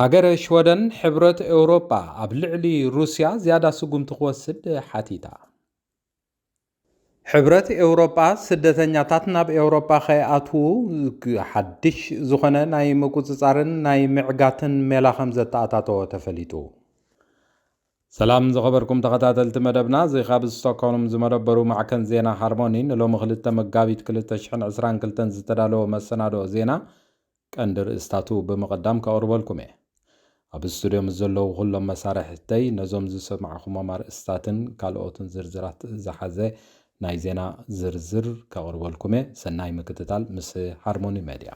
ሃገረ ሽወደን ሕብረት ኤውሮጳ ኣብ ልዕሊ ሩስያ ዝያዳ ስጉምቲ ክወስድ ሓቲታ። ሕብረት ኤውሮጳ ስደተኛታት ናብ ኤውሮጳ ከይኣትዉ ሓድሽ ዝኾነ ናይ ምቁጽጻርን ናይ ምዕጋትን ሜላ ከም ዘተኣታተወ ተፈሊጡ። ሰላም ዝኸበርኩም ተኸታተልቲ መደብና፣ እዚ ካብ ስቶክሆልም ዝመደበሩ ማዕከን ዜና ሃርሞኒ ንሎሚ ክልተ መጋቢት ክልተ ሽሕን ዕስራን ክልተን ዝተዳለወ መሰናድኦ ዜና ቀንዲ ርእስታቱ ብምቕዳም ከቕርበልኩም እየ። ኣብ ስቱድዮ ምስ ዘለዉ ኩሎም መሳርሕተይ ነዞም ዝሰማዕኹሞም ኣርእስታትን ካልኦትን ዝርዝራት ዝሓዘ ናይ ዜና ዝርዝር ከቕርበልኩም እየ። ሰናይ ምክትታል ምስ ሃርሞኒ መድያ።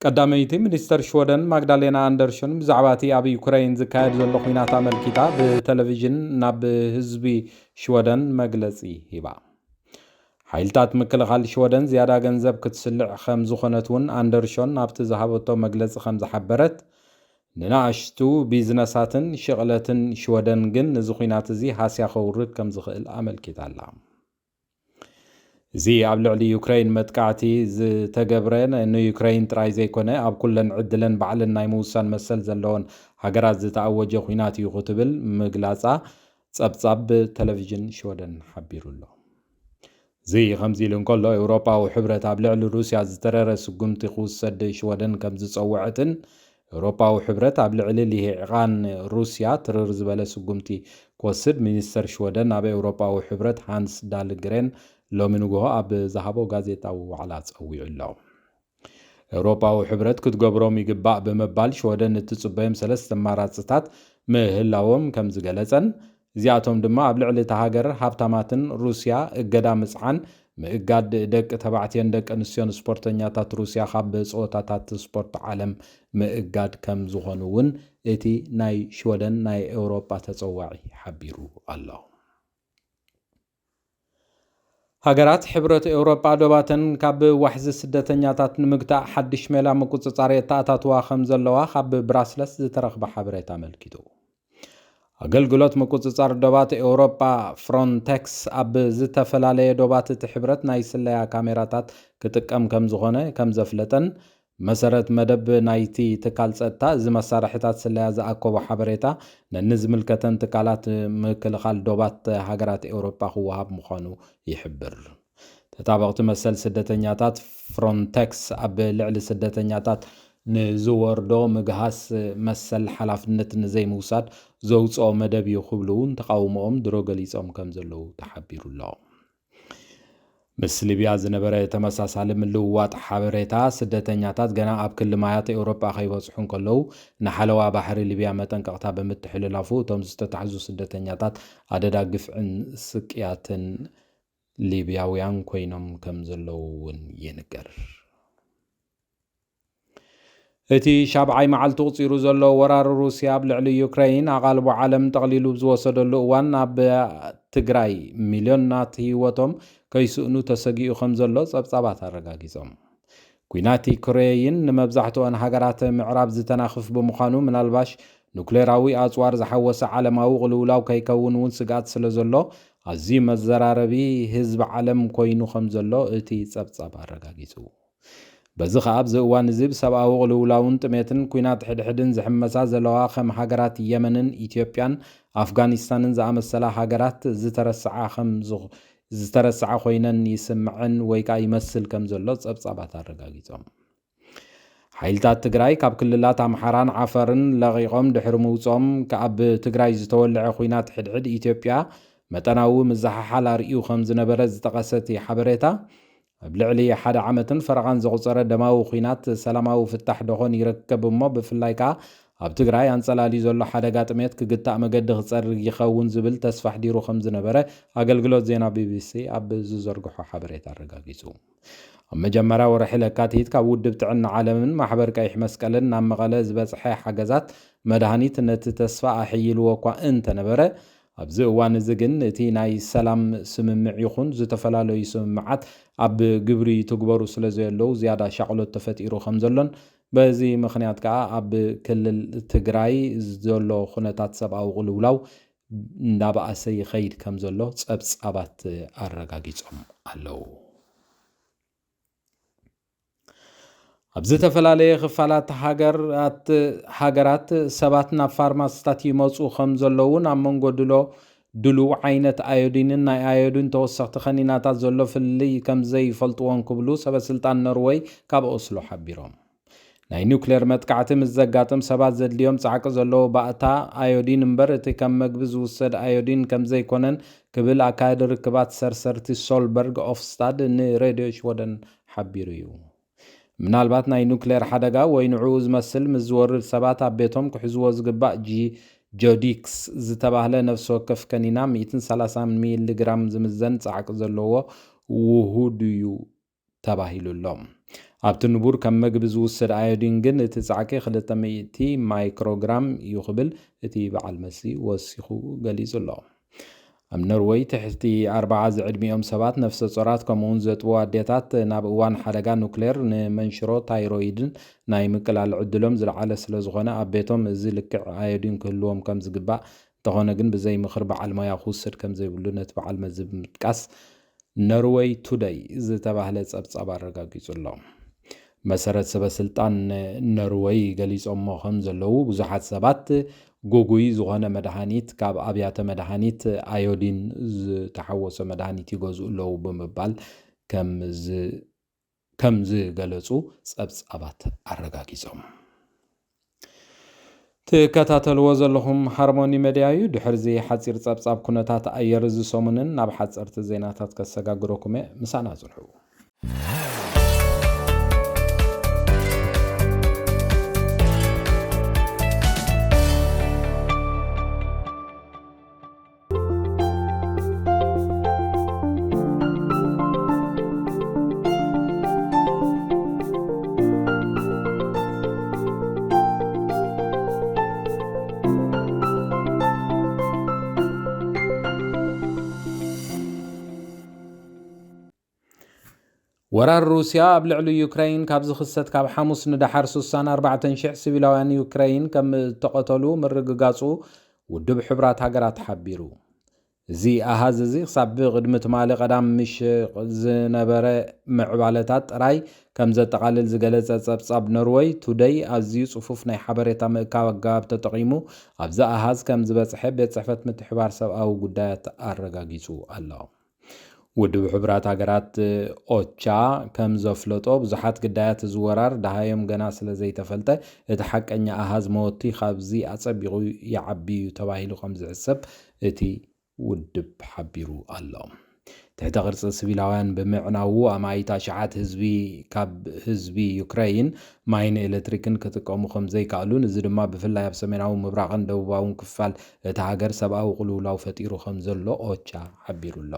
ቀዳመይቲ ሚኒስተር ሽወደን ማግዳሌና ኣንደርሽን ብዛዕባ እቲ ኣብ ዩክረይን ዝካየድ ዘሎ ኲናት ኣመልኪታ ብቴሌቪዥን ናብ ህዝቢ ሽወደን መግለጺ ሂባ። ሓይልታት ምክልኻል ሽወደን ዝያዳ ገንዘብ ክትስልዕ ከም ዝኾነት እውን ኣንደርሾን ኣብቲ ዝሃበቶ መግለጺ ከም ዝሓበረት፣ ንናእሽቱ ቢዝነሳትን ሽቕለትን ሽወደን ግን እዚ ኲናት እዚ ሃስያ ከውርድ ከም ዝኽእል ኣመልኪታ ኣላ። እዚ ኣብ ልዕሊ ዩክረይን መጥቃዕቲ ዝተገብረ፣ ንዩክረይን ጥራይ ዘይኮነ ኣብ ኩለን ዕድለን ባዕለን ናይ ምውሳን መሰል ዘለወን ሃገራት ዝተኣወጀ ኲናት እዩ ክትብል ምግላጻ ጸብጻብ ቴሌቪዥን ሽወደን ሓቢሩ ኣሎ። እዚ ከምዚ ኢሉ እንከሎ፣ ኤውሮጳዊ ሕብረት ኣብ ልዕሊ ሩስያ ዝተረረ ስጉምቲ ክውሰድ ሽወደን ከም ዝጸውዐትን፣ ኤውሮጳዊ ሕብረት ኣብ ልዕሊ ልሂቓን ሩስያ ትርር ዝበለ ስጉምቲ ክወስድ ሚኒስተር ሽወደን ኣብ ኤውሮጳዊ ሕብረት ሃንስ ዳልግሬን ሎሚ ንግሆ ኣብ ዝሃቦ ጋዜጣዊ ዋዕላ ጸዊዑ ኣሎ። ኤውሮጳዊ ሕብረት ክትገብሮም ይግባእ ብምባል ሽወደን እትጽበዮም ሰለስተ ኣማራጽታት ምህላዎም ከም ዝገለጸን፣ እዚኣቶም ድማ ኣብ ልዕሊ እታ ሃገር ሃብታማትን ሩስያ እገዳ ምጽዓን፣ ምእጋድ ደቂ ተባዕትዮን ደቂ ኣንስትዮን ስፖርተኛታት ሩስያ ካብ ጸወታታት ስፖርት ዓለም ምእጋድ ከም ዝኾኑ እውን እቲ ናይ ሽወደን ናይ ኤውሮጳ ተጸዋዒ ሓቢሩ ኣሎ። ሃገራት ሕብረት ኤውሮጳ ዶባተን ካብ ዋሕዚ ስደተኛታት ንምግታእ ሓድሽ ሜላ ምቁጽጻር የተኣታትዋ ከም ዘለዋ ካብ ብራስለስ ዝተረኽበ ሓበሬታ ኣመልኪቱ። ኣገልግሎት ምቁጽጻር ዶባት ኤውሮጳ ፍሮንቴክስ ኣብ ዝተፈላለየ ዶባት እቲ ሕብረት ናይ ስለያ ካሜራታት ክጥቀም ከም ዝኾነ ከም ዘፍለጠን፣ መሰረት መደብ ናይቲ ትካል ጸጥታ፣ እዚ መሳርሒታት ስለያ ዝኣከቦ ሓበሬታ ነንዝምልከተን ትካላት ምክልኻል ዶባት ሃገራት ኤውሮጳ ክወሃብ ምዃኑ ይሕብር። ተጣበቕቲ መሰል ስደተኛታት ፍሮንቴክስ ኣብ ልዕሊ ስደተኛታት ንዝወርዶ ምግሃስ መሰል ሓላፍነት ንዘይምውሳድ ዘውፅኦ መደብ እዩ ክብሉ እውን ተቃውሞኦም ድሮ ገሊፆም ከም ዘለዉ ተሓቢሩ ኣሎ። ምስ ሊብያ ዝነበረ ተመሳሳሊ ምልውዋጥ ሓበሬታ፣ ስደተኛታት ገና ኣብ ክሊ ማያት ኤውሮጳ ከይበጽሑ እንከለዉ፣ ንሓለዋ ባሕሪ ሊብያ መጠንቀቕታ ብምትሕልላፉ፣ እቶም ዝተታሕዙ ስደተኛታት ኣደዳ ግፍዕን ስቅያትን ሊብያውያን ኮይኖም ከም ዘለዉ እውን ይንገር። እቲ ሻብዓይ መዓልቲ ቁጺሩ ዘሎ ወራር ሩስያ ኣብ ልዕሊ ዩክረይን፣ ኣቓልቦ ዓለም ጠቕሊሉ ዝወሰደሉ እዋን፣ ኣብ ትግራይ ሚልዮናት ህይወቶም ከይስእኑ ተሰጊኡ ከም ዘሎ ጸብጻባት ኣረጋጊጾም። ኲናት ዩክረይን ንመብዛሕትኦን ሃገራት ምዕራብ ዝተናኽፍ ብምዃኑ፣ ምናልባሽ ኑክሌራዊ ኣጽዋር ዝሓወሰ ዓለማዊ ቅልውላው ከይከውን እውን ስግኣት ስለ ዘሎ፣ ኣዝዩ መዘራረቢ ህዝቢ ዓለም ኮይኑ ከም ዘሎ እቲ ጸብጻብ ኣረጋጊጹ። በዚ ኸኣ ኣብዚ እዋን እዚ ብሰብኣዊ ቅልውላውን ጥሜትን ኲናት ሕድሕድን ዝሕመሳ ዘለዋ ከም ሃገራት የመንን ኢትዮጵያን ኣፍጋኒስታንን ዝኣመሰላ ሃገራት ዝተረስዓ ከም ዝኽ-፣ ዝተረስዓ ኮይነን ይስምዐን ወይ ከኣ ይመስል ከም ዘሎ ጸብጻባት ኣረጋጊጾም። ሓይልታት ትግራይ ካብ ክልላት ኣምሓራን ዓፈርን ለቒቖም ድሕሪ ምውፅኦም፣ ካብ ትግራይ ዝተወልዐ ኲናት ሕድሕድ ኢትዮጵያ መጠናዊ ምዝሓሓል ኣርእዩ ከም ዝነበረ ዝጠቐሰ እቲ ሓበሬታ፣ ኣብ ልዕሊ ሓደ ዓመትን ፈረቓን ዘቑጸረ ደማዊ ኲናት ሰላማዊ ፍታሕ ደኾን ይረከብ እሞ፣ ብፍላይ ከኣ ኣብ ትግራይ ኣንጸላልዩ ዘሎ ሓደጋ ጥሜት ክግታእ መገዲ ክጸርግ ይኸውን ዝብል ተስፋ ኣሕዲሩ ከም ዝነበረ ኣገልግሎት ዜና ቢቢሲ ኣብ ዝዘርግሖ ሓበሬታ ኣረጋጊጹ። ኣብ መጀመርያ ወርሒ ለካቲት ካብ ውድብ ጥዕና ዓለምን ማሕበር ቀይሕ መስቀልን ናብ መቐለ ዝበጽሐ ሓገዛት መድሃኒት ነቲ ተስፋ ኣሕይልዎ እኳ እንተነበረ፣ ኣብዚ እዋን እዚ ግን እቲ ናይ ሰላም ስምምዕ ይኹን ዝተፈላለዩ ስምምዓት ኣብ ግብሪ ይትግበሩ ስለ ዘየለዉ ዝያዳ ሻቕሎት ተፈጢሩ ከም ዘሎን፣ በዚ ምኽንያት ከኣ ኣብ ክልል ትግራይ ዘሎ ኩነታት ሰብኣዊ ቅልውላው እንዳበኣሰ ይኸይድ ከም ዘሎ ጸብጻባት ኣረጋጊጾም ኣለዉ። ኣብ ዝተፈላለየ ክፋላት ሃገራት፣ ሃገራት ሰባት ናብ ፋርማሲታት ይመጹ ከም ዘለዉን ኣብ መንጎ ድሎ ድሉው ዓይነት ኣዮዲንን ናይ ኣዮዲን ተወሰኽቲ ከኒናታት ዘሎ ፍልልይ ከም ዘይፈልጥዎን ክብሉ ሰበ ስልጣን ኖርወይ ካብ ኦስሎ ሓቢሮም። ናይ ኒውክሌር መጥቃዕቲ ምስ ዘጋጥም ሰባት ዘድልዮም ጻዕቂ ዘለዎ ባእታ ኣዮዲን እምበር እቲ ከም መግቢ ዝውሰድ ኣዮዲን ከም ዘይኮነን ክብል ኣካያዲ ርክባት ሰርሰርቲ ሶልበርግ ኦፍስታድ ንሬድዮ ሽወደን ሓቢሩ እዩ። ምናልባት ናይ ኑክሌር ሓደጋ ወይ ንዕኡ ዝመስል ምስ ዝወርድ ሰባት ኣብ ቤቶም ክሕዝዎ ዝግባእ ጂ-፣ ጆዲክስ ዝተባህለ ነፍሲ ወከፍ ከኒና ሚእትን ሰላሳን ሚሊ ግራም ዝምዘን ጻዕቂ ዘለዎ ውሁድ እዩ ተባሂሉ ኣሎ። ኣብቲ ንቡር ከም መግቢ ዝውሰድ ኣዮዲን ግን እቲ ጻዕቂ ክልተ ሚእቲ ማይክሮግራም እዩ ክብል እቲ በዓል መሲ ወሲኹ ገሊጹ ኣሎ። ኣብ ኖርወይ ትሕቲ ኣርብዓ ዝዕድሚኦም ሰባት፣ ነፍሰ ጾራት ከምኡውን ዘጥቡ ኣዴታት ናብ እዋን ሓደጋ ኑክሌር ንመንሽሮ ታይሮይድን ናይ ምቅላል ዕድሎም ዝለዓለ ስለ ዝኾነ ኣብ ቤቶም እዚ ልክዕ ኣዮዲን ክህልዎም ከም ዝግባእ፣ እንተኾነ ግን ብዘይ ምኽሪ በዓል ሞያ ክውሰድ ከም ዘይብሉ ነቲ በዓል መዚ ብምጥቃስ ኖርወይ ቱደይ ዝተባህለ ጸብጻብ ኣረጋጊጹ ኣሎ። መሰረት ሰበ ስልጣን ኖርወይ ገሊጾሞ ከም ዘለዉ ብዙሓት ሰባት ጉጉይ ዝኾነ መድሃኒት ካብ ኣብያተ መድሃኒት ኣዮዲን ዝተሓወሶ መድሃኒት ይገዝኡ ኣለዉ ብምባል ከም ዝ-፣ ከም ዝገለጹ ጸብጻባት ኣረጋጊጾም። ትከታተልዎ ዘለኹም ሃርሞኒ መድያ እዩ። ድሕርዚ ሓጺር ጸብጻብ ኩነታት ኣየር እዚ ሰሙንን ናብ ሓጸርቲ ዜናታት ከሰጋግረኩም እየ። ምሳና ጽንሑ። ወራር ሩስያ ኣብ ልዕሊ ዩክረይን ካብ ዝኽሰት ካብ ሓሙስ ንደሓር ስሳን ኣርባዕተን ሽሕ ሲቪላውያን ዩክረይን ከም እተቐተሉ ምርግጋጹ ውድብ ሕቡራት ሃገራት ሓቢሩ። እዚ ኣሃዝ እዚ ክሳብ ቅድሚ ትማሊ ቀዳም ምሽ ዝነበረ ምዕባለታት ጥራይ ከም ዘጠቓልል ዝገለጸ ጸብጻብ ኖርወይ ቱደይ፣ ኣዝዩ ጽፉፍ ናይ ሓበሬታ ምእካብ ኣገባብ ተጠቒሙ ኣብዚ ኣሃዝ ከም ዝበጽሐ ቤት ጽሕፈት ምትሕብባር ሰብኣዊ ጉዳያት ኣረጋጊጹ ኣሎ። ውድብ ሕቡራት ሃገራት ኦቻ ከም ዘፍለጦ፣ ብዙሓት ግዳያት እዚ ወራር ደሃዮም ገና ስለ ዘይተፈልጠ፣ እቲ ሓቀኛ ኣሃዝ መወቲ ካብዚ ኣጸቢቑ ይዓቢ እዩ ተባሂሉ ከም ዝሕሰብ እቲ ውድብ ሓቢሩ ኣሎ። ትሕተ ቅርጺ ሲቪላውያን ብምዕናዉ፣ ኣማኢት ኣሽሓት ህዝቢ ካብ ህዝቢ ዩክረይን ማይን ኤሌክትሪክን ክጥቀሙ ከም ዘይከኣሉን፣ እዚ ድማ ብፍላይ ኣብ ሰሜናዊ ምብራቕን ደቡባውን ክፋል እታ ሃገር ሰብኣዊ ቅልውላው ፈጢሩ ከም ዘሎ ኦቻ ሓቢሩ ኣሎ።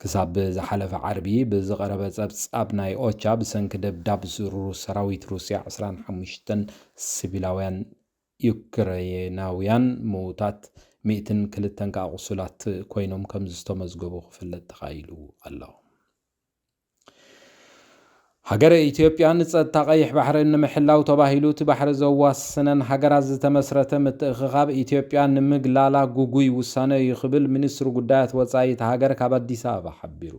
ክሳብ ዝሓለፈ ዓርቢ ብዝቐረበ ጸብጻብ ናይ ኦቻ፣ ብሰንኪ ደብዳብ ዝስርሩ ሰራዊት ሩስያ ዕስራን ሓሙሽተን ሲቪላውያን ዩክረይናውያን ምዉታት፣ ሚእትን ክልተን ከኣ ቁሱላት ኮይኖም ከም ዝተመዝገቡ ክፍለጥ ተኻኢሉ ኣሎ። ሃገረ ኢትዮጵያ ንጸጥታ ቀይሕ ባሕሪ ንምሕላው ተባሂሉ እቲ ባሕሪ ዘዋስነን ሃገራት ዝተመስረተ ምትእኽኻብ ኢትዮጵያ ንምግላላ ጉጉይ ውሳነ እዩ ክብል ሚኒስትሪ ጉዳያት ወጻኢ እታ ሃገር ካብ ኣዲስ ኣበባ ሓቢሩ።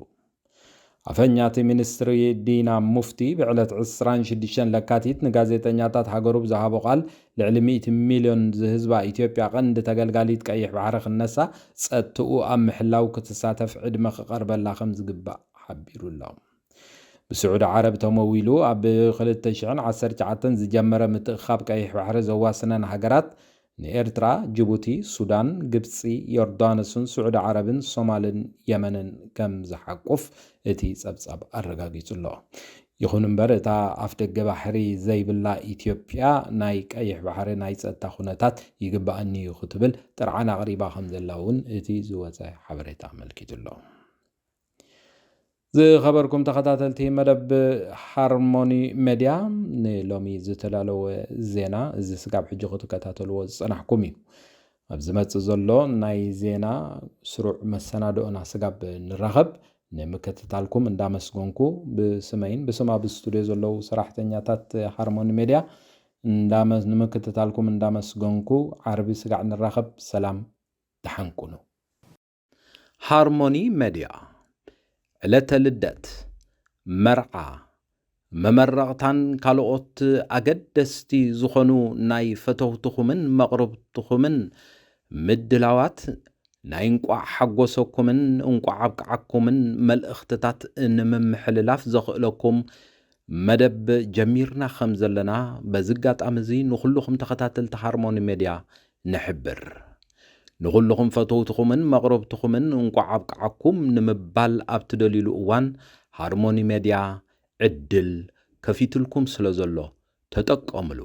ኣፈኛ እቲ ሚኒስትሪ ዲና ሙፍቲ ብዕለት ዕስራን ሽዱሽተን ለካቲት ንጋዜጠኛታት ሃገሩ ብዝሃቦ ቃል፣ ልዕሊ ሚእቲ ሚልዮን ዝህዝባ ኢትዮጵያ ቀንዲ ተገልጋሊት ቀይሕ ባሕሪ ክነሳ፣ ጸጥትኡ ኣብ ምሕላው ክትሳተፍ ዕድመ ክቐርበላ ከም ዝግባእ ሓቢሩ ኣሎ። ብስዑዲ ዓረብ ተመዊሉ ኣብ ክልተ ሽሕን ዓሰርተ ትሽዓተን ዝጀመረ ምትእኻብ ቀይሕ ባሕሪ ዘዋስነን ሃገራት ንኤርትራ፣ ጅቡቲ፣ ሱዳን፣ ግብጺ፣ ዮርዳኖስን ስዑዲ ዓረብን ሶማልን የመንን ከም ዝሓቁፍ እቲ ጸብጻብ ኣረጋጊጹ ኣሎ። ይኹን እምበር እታ ኣፍደገ ባሕሪ ዘይብላ ኢትዮጵያ ናይ ቀይሕ ባሕሪ ናይ ጸጥታ ኩነታት ይግባኣኒ እዩ ክትብል ጥርዓን ኣቕሪባ ከም ዘላ እውን እቲ ዝወጸ ሓበሬታ ኣመልኪቱ ኣሎ። ዝኸበርኩም ተኸታተልቲ መደብ ሃርሞኒ ሜድያ፣ ንሎሚ ዝተዳለወ ዜና እዚ ስጋብ ሕጂ ክትከታተልዎ ዝጸናሕኩም እዩ። ኣብ ዝመጽእ ዘሎ ናይ ዜና ስሩዕ መሰናድኦና ስጋብ ንራኸብ ንምክትታልኩም እንዳመስገንኩ ብስመይን ብስም ኣብ ስቱድዮ ዘለዉ ሰራሕተኛታት ሃርሞኒ ሜድያ እንዳመ- ንምክትታልኩም እንዳመስገንኩ ዓርቢ ስጋዕ ንራኸብ። ሰላም ደሓን ኩኑ። ሃርሞኒ ሜድያ ዕለተ ልደት፣ መርዓ፣ መመረቕታን ካልኦት ኣገደስቲ ዝኾኑ ናይ ፈተውትኹምን መቕርብትኹምን ምድላዋት ናይ እንቋዕ ሓጎሰኩምን እንቋዕ ኣብቅዓኩምን መልእኽትታት ንምምሕልላፍ ዘኽእለኩም መደብ ጀሚርና ከም ዘለና በዚ ኣጋጣሚ እዚ ንኹልኹም ተኸታተልቲ ሃርሞኒ ሜድያ ንሕብር። ንኹልኹም ፈተውትኹምን መቕረብትኹምን እንቋዕ ኣብቅዓኩም ንምባል ኣብ ትደልዩሉ እዋን ሃርሞኒ ሜድያ ዕድል ከፊትልኩም ስለ ዘሎ ተጠቀምሉ።